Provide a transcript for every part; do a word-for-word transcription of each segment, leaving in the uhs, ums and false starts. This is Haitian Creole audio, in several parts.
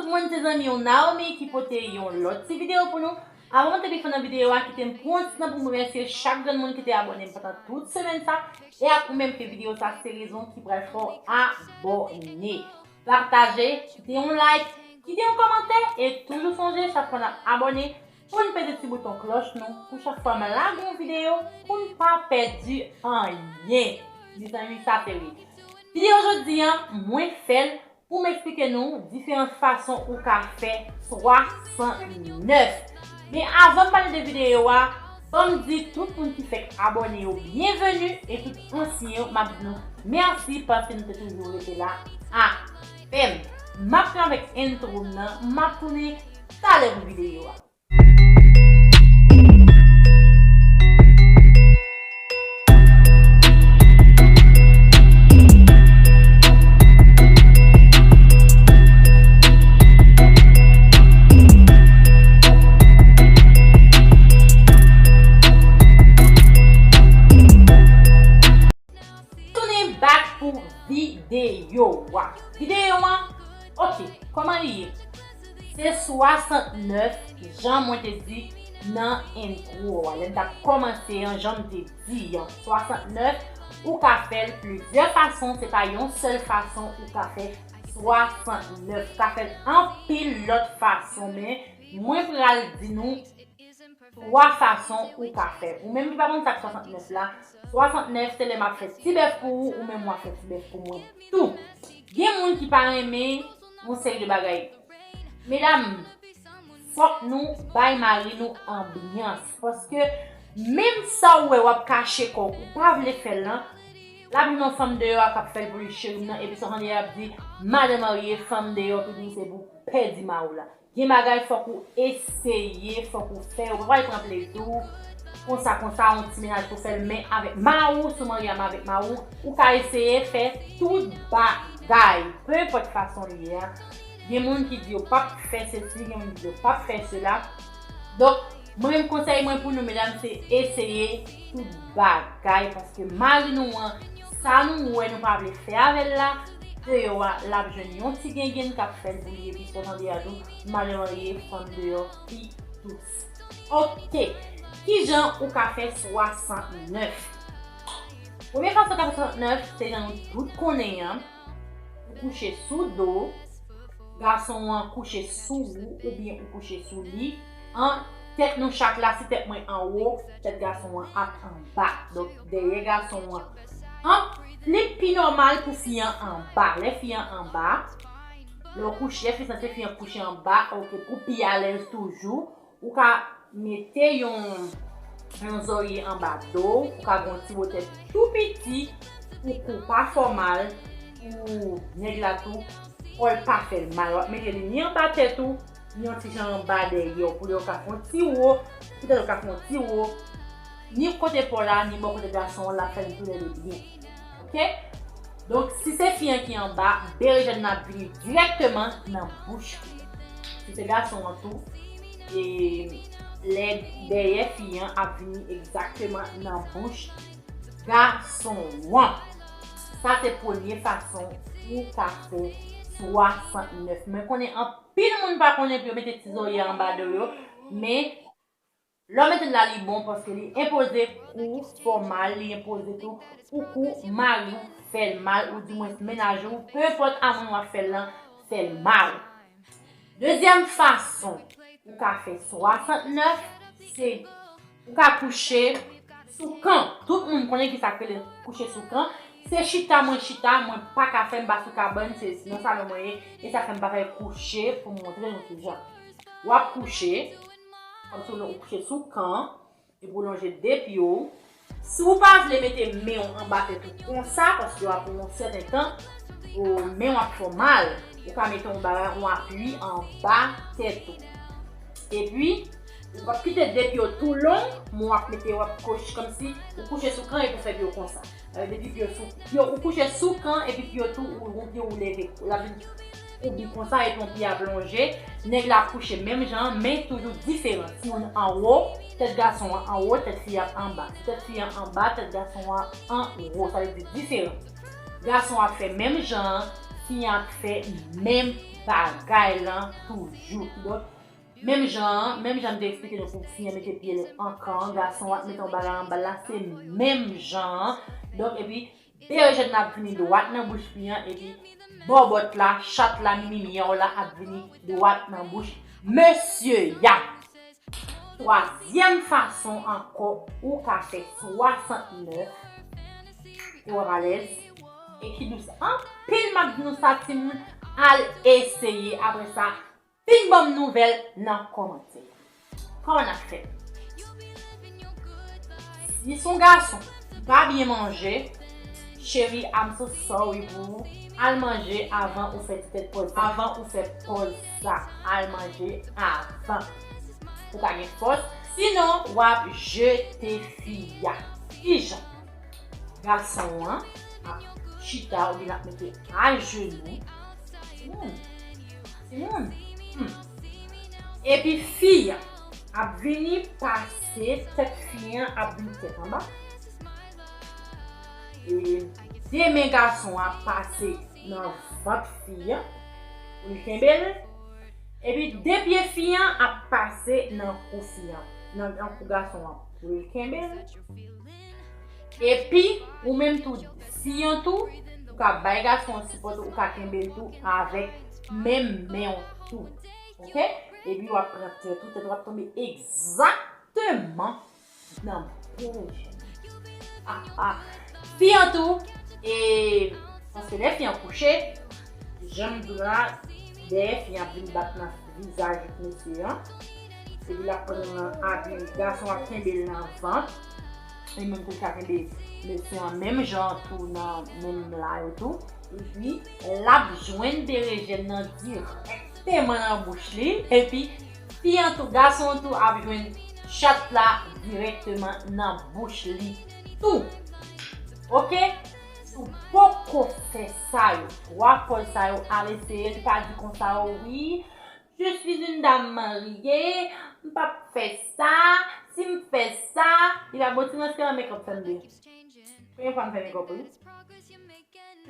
Tout moun, se zanmi w Naomi ki pote yon lòt ti videyo pou nou. Avan mwen te pi fon nan videyo a, kite m pran ti tan pou m remèsye chak grenn moun ki te abòne m pandan tout semèn sa, e ak ou menm ke videyo sa se rezon ki pral fè w abòne. Pataje, kite yon like, kite yon kòmantè, e toujou sonje chak fwa n ap abòne, pou n peze ti bouton klòch nou, pou chak fwa m lage yon videyo, pou n pa pèdi anyen. Mezanmi, sa se wi. Videyo jodi a, mwen fè l pou m eksplike nou diferan fason ou ka fè swasantnèf. Men avan m pale de videyo a, ban m di tout moun ki fèk abòne yo byenveni, e tout ansyen yo, m ap di nou mèsi paske nou te toujou rete la avè m. M ap fini avèk entwo m nan, m ap tounen talè pou videyo a. Tounen back pou videyo a. Videyo a, ok, kòman li ye? Se swasantnèf, jan mwen te di nan entwo a. Lè m t ap kòmanse an, jan m te di an, swasantnèf, ou ka fè l plizyè fason, se pa yon sèl fason ou ka fè swasantnèf. Ou ka fè l anpil lòt fason, men mwen pral di nou twa fason ou ka fè. Ou menm ki pa konn sa k swasantnèf la, swasantnèf se lè m ap fè ti bèf pou ou, ou menm w ap fè ti bèf pou mwen tou. Gen moun ki pa renmen yon seri de bagay. Medam, fòk nou bay mari nou anbyans. Paske menm sa ou wè w ap kache kò w, ou pa vle fè l lan, l ap jwenn yon fanm deyò a k ap fè l pou li, cheri m nan, epi sa w tande y ap di, madan marye, fanm deyò, pi di se pou pèdi mari w la. Gen bagay fòk ou eseye, fòk ou fè, ou pa pral pran plezi w konsa, konsa, yon ti mennaj pou fè l, men avèk mari w, si w marye a avèk mari w, ou ka eseye fè tout bagay, pe enpòt fason li ye a. Gen moun ki di yo p ap fè sesi, gen moun ki di yo p ap fè sela. Donk, mwen menm konsèy mwen pou nou, medam, se eseye tout bagay, paske mari nou an, sa nou wè nou pa vle fè avè l la, deyò a, l ap jwenn yon ti gengenn k ap fè l pou li, epi sa w tande a tou, madan marye, fanm deyò, pi dous. Ok, kijan ou ka fè swasantnèf? Premye fason ou ka fè swasantnèf, se jan nou tout konnen an, ou kouche sou do, gason an kouche sou ou oubyen ou kouche sou li. An, tèt nou chak la, si tèt mwen anwo, tèt gason an ap anba. Donk, dèyè gason an. An, li pi nòmal pou fi an anba. Lè fi an anba, lè w kouche, lè fi sanse fi an kouche anba, ok, pou pi alèz toujou, ou ka mete yon, yon zòrye anba do w, ou ka gen yon ti wotè tou piti pou kou pa fè w mal, pou nèg la tou, kò l pa fè l mal. W ap mete li ni anba tèt ou, ni yon ti jan anba dèyè w, pou lè w ka fè yon ti wo, poutèt w ka fè yon ti wo, ni kote pa w la, ni bò kote gason an, l ap fè l toulède byen. Ok? Donk, si se fi an ki anba, berejèn nan ap vini dirèkteman nan bouch li. Si se gason an tou, e lè dèyè fi an ap vini egzakteman nan bouch gason an. Sa se premye fason ou ka fè swasantnèf. Mwen konnen anpil moun pa konnen pou yo mete ti zòrye anba do yo, men lè w mete l la, li bon paske li enpoze kou fè w mal, li enpoze tou pou kou mari w fè l mal, oudimwens mennaj ou, pe enpòt a moun w ap fè l lan, fè l mal. Dezyèm fason ou ka fè swasantnèf, se ou ka kouche sou kan. Tout moun konnen ki sa k rele kouche sou kan. Se chita mwen chita, mwen pa ka fè, m pa sou kabann, se nan salon mwen ye, e sa fè m pa fè kouche pou m montre nou kijan. W ap kouche, kòmsi w kouche sou kan, epi w lonje de pye w. Si w pa vle mete men w anba tèt ou konsa, paske w ap pran yon sèten tan, ou, men w ap fè w mal, ou ka mete yon bagay, yon apui anba tèt ou. Epi, ou p ap kite de pye w tou long, men w ap mete, w ap kouche kòmsi ou kouche sou kan epi w fè pye w konsa. Sa vle di pye w sou, pye w, ou kouche sou kan epi pye w tou, ou, ou, pye w leve. L ap vin koubi konsa epi yon pye ap lonje. Nèg la ap kouche menm jan, men toujou diferan. Si youn anwo, tèt gason an anwo, tèt fi a anba. Si tèt fi a anba, tèt gason an anwo. Sa vle di diferan. Gason ap fè menm jan an, fi an ap fè menm bagay lan toujou. Donk, menm jan an, menm jan m te eksplike nou pou fi an mete pye l an kan, gason an ap mete yon bagay anba l la, se menm jan an. Donk, epi berejèn nan ap vini dwat nan bouch fi an, epi bòbòt la, chat la, mimi myòw la ap vini dwat nan bouch mesye a. Twazyèm fason ankò ou ka fè swasantnèf, e w ap alèz, e ki dous anpil, m ap di nou sa, timoun, al eseye. Apre sa, vin ban m nouvèl nan kòmantè. Kòman n ap fè? Si s on gason, pa byen manje, cheri, I'm so sorry pou ou. Al manje avan ou fè ti tèt pòz sa. Avan ou fè pòz sa, al manje avan. Ou ka gen fòs. Sinon, w ap jete fi a. Kijan? Gason an ap chita oubyen l ap mete ajenou. Hmm. Timoun. Hmm. Epi fi an ap vini pase tèt fi an, ap vin tèt anba. E de men gason an ap pase nan vant fi an pou l kenbe l. Epi de pye fi an ap pase nan kou fi an, nan, nan kou gason an pou l kenbe l. Epi, ou menm tou, fi an tou, ou ka bay gason an sipò tou, ou ka kenbe l tou avèk menm men w tou. Oke? Epi w ap pran tèt ou, tèt ou ap tonbe egzakteman nan bouch. Ah, ah. Fi an tou, e, paske lè fi an kouche, jan m di w la, dèyè fi an ap vin bat nan vizaj mesye an. Epi l ap pran nan abi, gason ap kenbe l nan vant. E menm kou l ka kenbe mesye an menm jan tou nan menm la yo tou. Epi l ap jwenn berejèn nan dirèkteman nan bouch li. Epi fi an tou, gason an tou ap jwenn chat la dirèkteman nan bouch li tou. Oke? Si w poko fè sa yo, twa pòz sa yo, al eseye l, pa di konsa, o wi, je suis une dame mariée, m p ap fè sa, si m fè sa, li pa bon ti mwen se an makeup fè m de. Premye fwa m fè makeup, wi.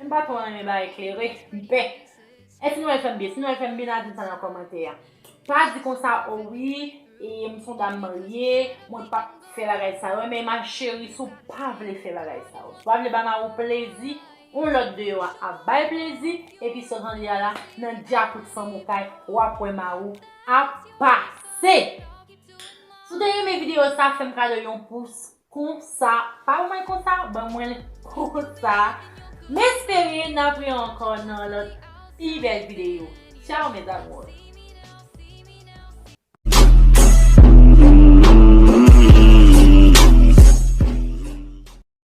M pa twò renmen bagay klere, m pè. Èske nou wè l fè m byen? Si nou wè l fè m byen, al di m sa nan kòmantè a. Pa di konsa, o wi, e, m s on dam marye, mwen p ap fè bagay sa yo. Men ma chérie, si w pa vle fè bagay sa yo, si w pa vle ba mari w plezi, yon lòt deyò a ap bay plezi, epi sa w tande a la, nan djakout fanm ou kay, w ap wè mari w ap pase. Si w te renmen videyo sa, fè m kado yon pous konsa. Pa ban mwen konsa, ban mwen l konsa. M espere n ap wè ankò nan lòt pi bèl videyo. Tchao, mes amours.